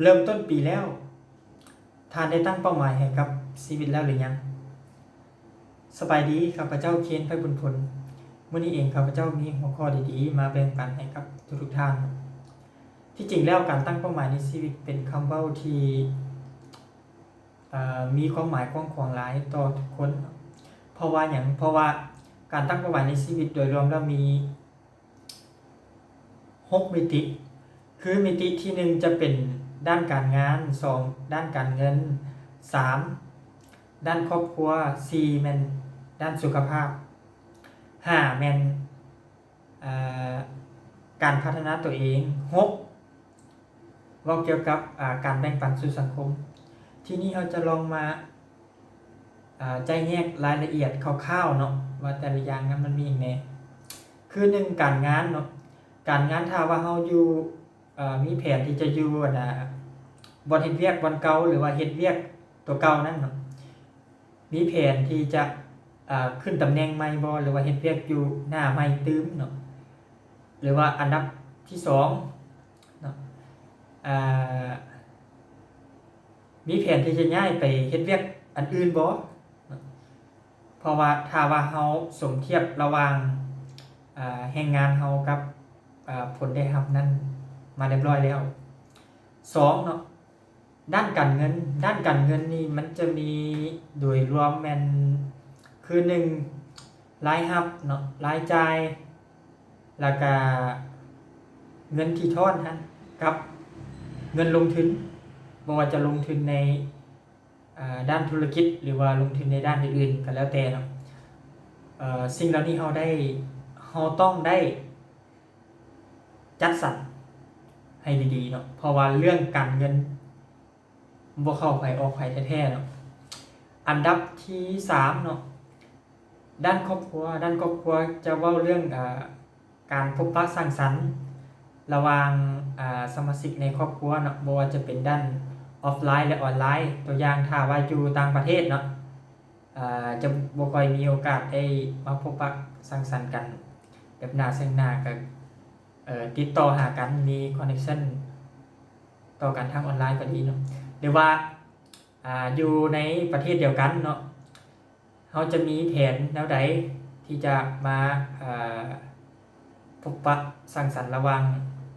ເລີ່ມຕົ້ນປີແລ້ວ, ທ່ານໄດ້ຕັ້ງເປົ້າໝາຍໃຫ້ກັບຊີວິດແລ້ວຫຼືຍັງ? ສະບາຍດີ, ຂ້າພະເຈົ້າ ເຄນ ໄພບຸນພົນ. ມື້ນີ້ເອງ ຂ້າພະເຈົ້າມີຫົວຂໍ້ດີໆມາແບ່ງປັນໃຫ້ກັບທຸກໆທ່ານ. ທີ່ຈິງແລ້ວ, ການຕັ້ງເປົ້າໝາຍໃນຊີວິດເປັນຄຳເວົ້າທີ່ ເອີ ມີຄວາມໝາຍກວ້າງຂວາງຫຼາຍຕໍ່ທຸກຄົນ. ເພາະວ່າຫຍັງ? ເພາະວ່າການຕັ້ງເປົ້າໝາຍໃນຊີວິດໂດຍລວມແລ້ວມີ ຫົກມິຕິ ຄືມິຕິທີໜຶ່ງຈະເປັນດ້ານການງານ, ສອງ ດ້ານການເງິນ, ສາມ ດ້ານຄອບຄົວ, ສີ່ ແມ່ນດ້ານສຸຂະພາບ, ຫ້າ ແມ່ນ ເອີ ການພັດທະນາຕົວເອງ, ຫົກ ເວົ້າກ່ຽວກັບ ອາ ການແບ່ງປັນສູ່ສັງຄົມ. ທີນີ້ເຮົາຈະລອງມາ ອາ ຈະແຍກລາຍລະອຽດຄ່າວໆເນາະ ວ່າແຕ່ລະຢ່າງນັ້ນມັນມີຫຍັງແດ່. ຄືໜຶ່ງ ການງານເນາະ, ການງານຖ້າວ່າເຮົາຢູ່ ເອີ ມີແຜນທີ່ຈະຢູ່ ອັນນາ ບ່ອນເຮັດວຽກບ່ອນເກົ່າ ຫຼືວ່າເຮັດວຽກຕົວເກົ່ານັ້ນເນາະ, ມີແຜນທີ່ຈະ ອາ ຂຶ້ນຕຳແໜ່ງໃໝ່ບໍ່ ຫຼືວ່າເຮັດວຽກຢູ່ໜ້າໃໝ່ຕື່ມເນາະ ຫຼືວ່າອັນດັບທີສອງເນາະ ອາ ມີແຜນທີ່ຈະຍ້າຍໄປເຮັດວຽກອັນອື່ນບໍ່? ເພາະວ່າຖ້າວ່າເຮົາສົມທຽບລະຫວ່າງ ອາ ແຮງງານເຮົາກັບ ອາ ຜົນໄດ້ຮັບນັ້ນມາຮຽບຮ້ອຍແລ້ວ. ສອງເນາະ ດ້ານການເງິນ, ດ້ານການເງິນນີ້ມັນຈະມີໂດຍລວມແມ່ນ ຄືໜຶ່ງ ລາຍຮັບເນາະ, ລາຍຈ່າຍ ແລ້ວກະເງິນທີ່ຖອນຫັ້ນ ກັບເງິນລົງທຶນ, ບໍ່ວ່າຈະລົງທຶນໃນ ອາ ດ້ານທຸລະກິດ ຫຼືວ່າລົງທຶນໃນດ້ານອື່ນໆກໍແລ້ວແຕ່ເນາະ. ເອີ ສິ່ງເຫຼົ່ານີ້ເຮົາໄດ້ ເຮົາຕ້ອງໄດ້ຈັດສັນໃຫ້ດີໆເນາະ ເພາະວ່າເລື່ອງການເງິນບໍ່ເຂົ້າໃຜອອກໃຜແທ້ໆເນາະ. ອັນດັບທີສາມເນາະ ດ້ານຄອບຄົວ, ດ້ານຄອບຄົວຈະເວົ້າເລື່ອງ ອາ ການພົບປະສັງສັນລະຫວ່າງ ອາ ສະມາຊິກໃນຄອບຄົວເນາະ, ບໍ່ວ່າຈະເປັນດ້ານອອຟລາຍ ແລະ ອອນລາຍ. ຕົວຢ່າງ ຖ້າວ່າຢູ່ຕ່າງປະເທດເນາະ ອາ ຈະບໍ່ຄ່ອຍມີໂອກາດໄດ້ມາພົບປະສັງສັນກັນແບບໜ້າເຊິ່ງໜ້າ, ກໍ ເອີ ຕິດຕໍ່ຫາກັນ, ມີຄອນເນັກຊັນຕໍ່ກັນທາງອອນລາຍກໍດີເນາະ. ຫຼືວ່າ ອາ ຢູ່ໃນປະເທດດຽວກັນເນາະ ເຮົາຈະມີແຜນແນວໃດທີ່ຈະມາ ເອີ ພົບປະສັງສັນລະຫວ່າງ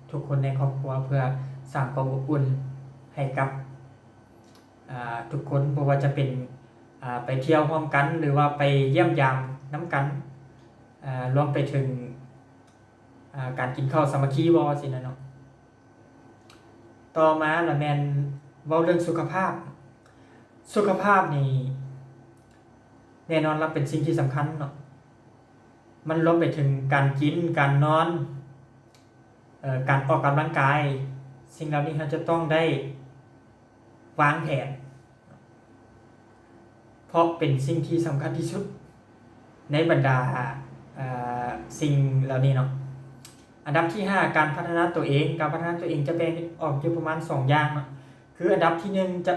ທຸກຄົນໃນຄອບຄົວ ເພື່ອສ້າງຄວາມອົບອຸ່ນໃຫ້ກັບ ອາ ທຸກຄົນ, ບໍ່ວ່າຈະເປັນ ອາ ໄປທ່ຽວຮ່ວມກັນ ຫຼືວ່າໄປຢ້ຽມຢາມນຳກັນ, ອາ ລວມໄປເຖິງ ອາ ການກິນເຂົ້າສາມັກຄີບໍ່ ຊີ້ນະເນາະ. ຕໍ່ມາລະແມ່ນເວົ້າເລື່ອງສຸຂະພາບ. ສຸຂະພາບນີ້ແນ່ນອນລະເປັນສິ່ງທີ່ສຳຄັນເນາະ, ມັນລວມໄປເຖິງການກິນ, ການນອນ, ເອີ ການອອກກຳລັງກາຍ. ສິ່ງເຫຼົ່ານີ້ເຮົາຈະຕ້ອງໄດ້ວາງແຜນ ເພາະເປັນສິ່ງທີ່ສຳຄັນທີ່ສຸດໃນບັນດາ ເອີ ສິ່ງເຫຼົ່ານີ້ເນາະ. ອັນດັບທີຫ້າ ການພັດທະນາຕົວເອງ. ການພັດທະນາຕົວເອງຈະແບ່ງອອກຢູ່ປະມານສອງຢ່າງເນາະ, ຄືອັນດັບທີໜຶ່ງຈະ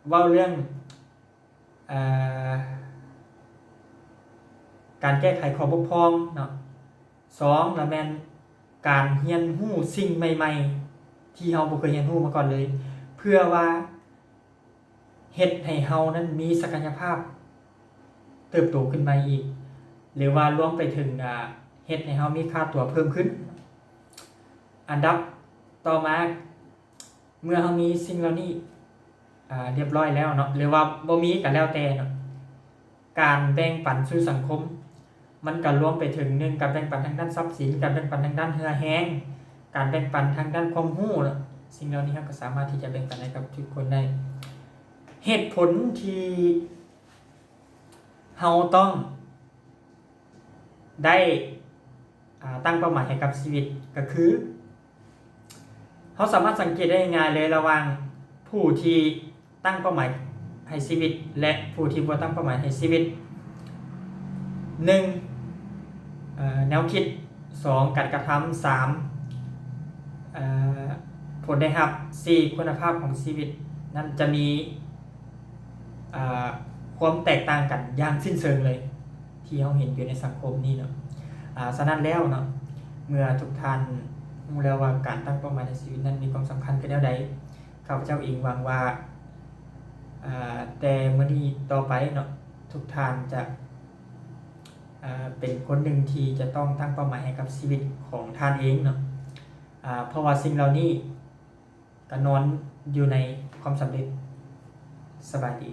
ເວົ້າເລື່ອງ ເອີ ການແກ້ໄຂຂໍ້ບົກຜ່ອງເນາະ, ສອງລະແມ່ນການຮຽນຮູ້ສິ່ງໃໝ່ໆທີ່ເຮົາບໍ່ເຄີຍຮຽນຮູ້ມາກ່ອນເລີຍ ເພື່ອວ່າ ເຮັດໃຫ້ເຮົານັ້ນມີສັກກະຍະພາບເຕີບໂຕຂຶ້ນມາອີກ ຫຼືວ່າລວມໄປເຖິງ ອາ ເຮັດໃຫ້ເຮົາມີຄ່າຕົວເພີ່ມຂຶ້ນ. ອັນດັບຕໍ່ມາ ເມື່ອເຮົາມີສິ່ງເຫຼົ່ານີ້ ອາ ຮຽບຮ້ອຍແລ້ວເນາະ ຫຼືວ່າບໍ່ມີກໍແລ້ວແຕ່ເນາະ, ການແບ່ງປັນສູ່ສັງຄົມ ມັນກໍລວມໄປເຖິງ ໜຶ່ງ ການແບ່ງປັນທາງດ້ານຊັບສິນ, ການແບ່ງປັນທາງດ້ານເຫື່ອແຮງ, ການແບ່ງປັນທາງດ້ານຄວາມຮູ້ເນາະ. ສິ່ງເຫຼົ່ານີ້ເຮົາກໍສາມາດທີ່ຈະແບ່ງປັນໃຫ້ກັບທຸກຄົນໄດ້. ເຫດຜົນທີ່ເຮົາຕ້ອງໄດ້ ອາ ຕັ້ງເປົ້າໝາຍໃຫ້ກັບຊີວິດ ກໍຄື ເຮົາສາມາດສັງເກດໄດ້ງ່າຍໆເລີຍ ລະຫວ່າງຜູ້ທີ່ຕັ້ງເປົ້າໝາຍໃຫ້ຊີວິດ ແລະ ຜູ້ທີ່ບໍ່ຕັ້ງເປົ້າໝາຍໃຫ້ຊີວິດ. ໜຶ່ງ ເອີ ແນວຄິດ, ສອງ ການກະທຳ, ສາມ ເອີ ຜົນໄດ້ຮັບ, ສີ່ ຄຸນນະພາບຂອງຊີວິດນັ້ນຈະມີ ເອີ ຄວາມແຕກຕ່າງກັນຢ່າງສິ້ນເຊີງເລີຍ ທີ່ເຮົາເຫັນຢູ່ໃນສັງຄົມນີ້ເນາະ. ອາ ສະນັ້ນແລ້ວເນາະ ເມື່ອທຸກທ່ານຮູ້ແລ້ວວ່າການຕັ້ງເປົ້າໝາຍໃນຊີວິດນັ້ນມີຄວາມສຳຄັນຄືແນວໃດ, ຂ້າພະເຈົ້າເອງຫວັງວ່າ ເອີ ແຕ່ມື້ນີ້ຕໍ່ໄປເນາະ ທຸກທ່ານຈະ ເອີ ເປັນຄົນໜຶ່ງທີ່ຈະຕ້ອງຕັ້ງເປົ້າໝາຍໃຫ້ກັບຊີວິດຂອງທ່ານເອງເນາະ ເພາະວ່າສິ່ງເຫຼົ່ານີ້ກະນອນຢູ່ໃນຄວາມສຳເລັດ. ສະບາຍດີ.